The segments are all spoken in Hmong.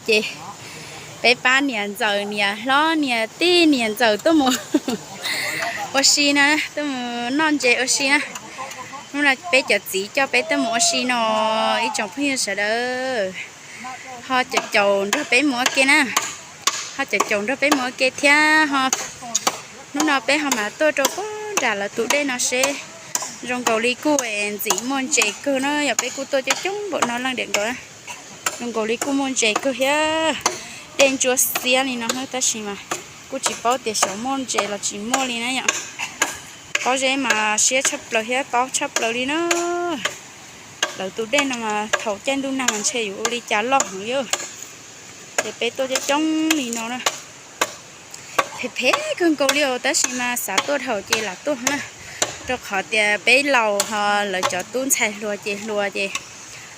Ces peb pab niam ntxawm niam hlob niam tij niam ntxawm tuaj mus ua si na, tuaj mus noj ntses ua si na. Hnub no peb cov txiv coj peb tuaj mus ua si no, ib tsoom phooj ywg sawv daws ho caum caum nrog peb mus ua ke na, ho caum caum nrog peb mus ua ke thiab ho. Hnub no peb ho mam tuaj rau puag nram lawv tus dej no seb zoo nkaus li kuj ntxim muaj ntses kawg na, yog peb kuj tuaj coob coob npaum no leej diam nkaus. Zoo nkaus li kuj muaj ntses kawg thiab, dej ntsuab xiab li no tab sis mas kuj tsis paub tias xyov muaj ntses los tsis muaj li na yom. Pob zeb mas siab tshaj plaws thiab tob tshaj plaws li na. Lawv tus dej no mas thaum caij ntuj nag mas ntshe yuav ua li cas loj heev li. Ces peb tuaj coob coob li no na, phem phem kawg nkaus li os, tab sis mas xav tuaj dhau ces lam tuaj na, rau qhov tias peb laus ho lawv cov tub ntxhais hluas ces hluas ces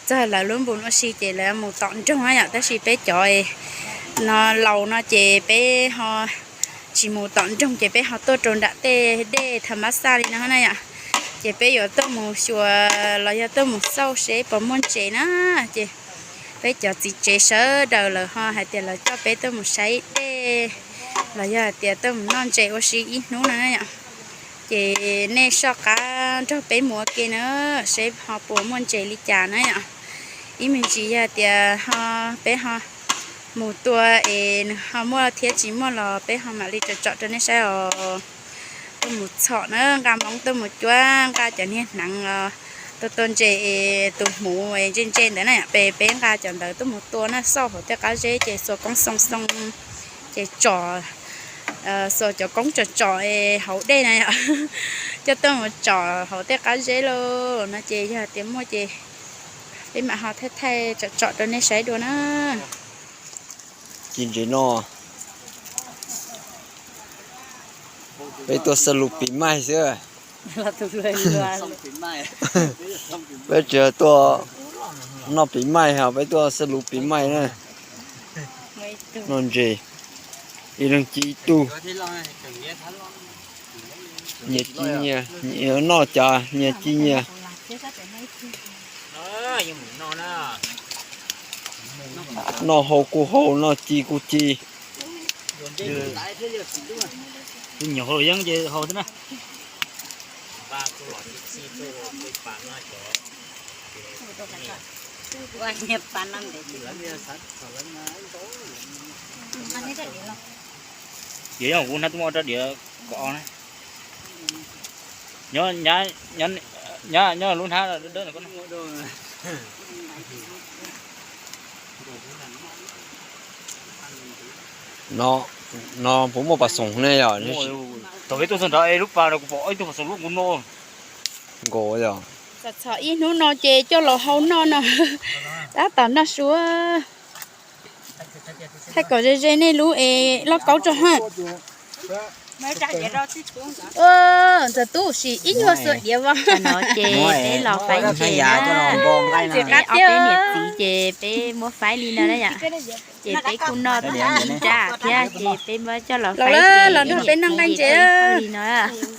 txog lawv lub npus ua si ces lawv mus tom nroog na yom, tab sis peb cov no laus no ces peb ho tsis mus tom nroog ces peb ho tuaj rau nram tej dej tha mab xaj li no na yom. Ces peb yuav tuaj mus xyuas los yog tuaj mus xauj seb puas muaj ntses na. Ces peb cov txiv tsev sawv daws lawv ho hais tias lawv coj peb tuaj mus saib dej los yog hais tias tuaj mus noj ntses ua si ib hnub no na yom. Ces nej soj qab nrog peb mus ua ke na, seb ho puas muaj ntses li cas na yom. Ib me ntsis yog tias ho peb ho mus tua es nws ho muaj thiab tsis muaj los peb ho mam li tsom tsom rau nej saib os. Tuaj mus txhom na, nqa moob tuaj mus cuab, nqa cov niag hneev os, tua tua ntses es tus hmuv es ntse ntse ntawd na, peb peb nqa cov ntawd tuaj mus tua na, xauj hauv tej qab zeb ces xuas koob xoo xoo ces tsom, xuas cov koob tsom tsom es hauv dej na yom, coj tuaj mus tsom hauv tej qab zeb lauj no ces yog tias muaj ces peb mam ho thaij thaij tsom tsom rau nej saib dua na. Ci ntses no, peb tuaj xab lus pis maij xwb. Peb tsis tuaj noj pis maij, peb tuaj xab lus pis maij na. Noj ntses, ib leeg ci ib tug. Nyias ci nyias, nyias noj cas nyias ci nyias. Noj hau kuj hau, noj ci kuj ci. Ces yog kuv hnab tuaj muab rab diav kom na. Nyob, nyob lub hnab dawb dawb no. No, no puas muaj pas xoom ne yom? Thaum peb tuaj txog nrad es lub pas no kuv pom ib tug pas xoom lub nkaus no. Nkaus yom. Txhom txhom ib hnub no ces coj los hau noj no. Tab tom noj su. Thaij kom ze ze nej lub es loj kaub tso ha. Ntxawm tub sim ib nyuag xuas diav vog. No ces peb los faib ntses na. Txiv qab ob peb niam txiv ces peb muab faib li no na yom. Ces peb kuj noj tag ib nrab thiab ces peb muab coj los faib ces los nrog peb noj nqaij ntses li no.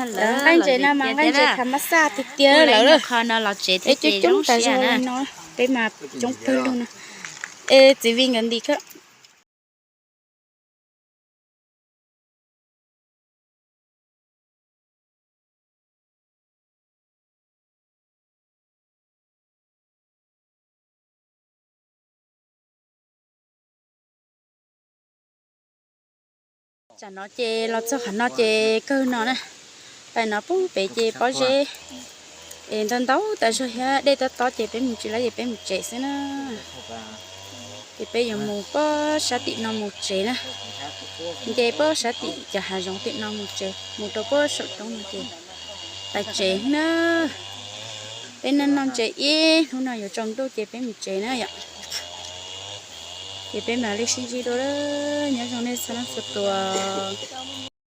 Nqaij ntses no mas nqaij ntses thav mab xaj tiag tiag lawm. Qho no los tsev thiab ces coob tas zog li no, peb mas coob kawg li no. Es txiv Vij nkawd nti khawb. Tsam no ces los txog qhov no ces kawg no na. Pais no pub pem ces pob zeb es ntau ntau tas zog thiab dej tob tob ces peb mus tsis laib ces peb mus tsev xwb na. Ces peb yuav mus pob sab tim no mus tsev na. Nce pob sab tim cov hav zoov tim no mus tsev, mus rau pob saum roob no ces pais tsev na. Peb noj noj ntses ib hnub no yuav tsaus ntuj ces peb mus tsev na yom. Ces peb mam li sib ntsib dua, nyob zoo nej txhua leej txhua tus.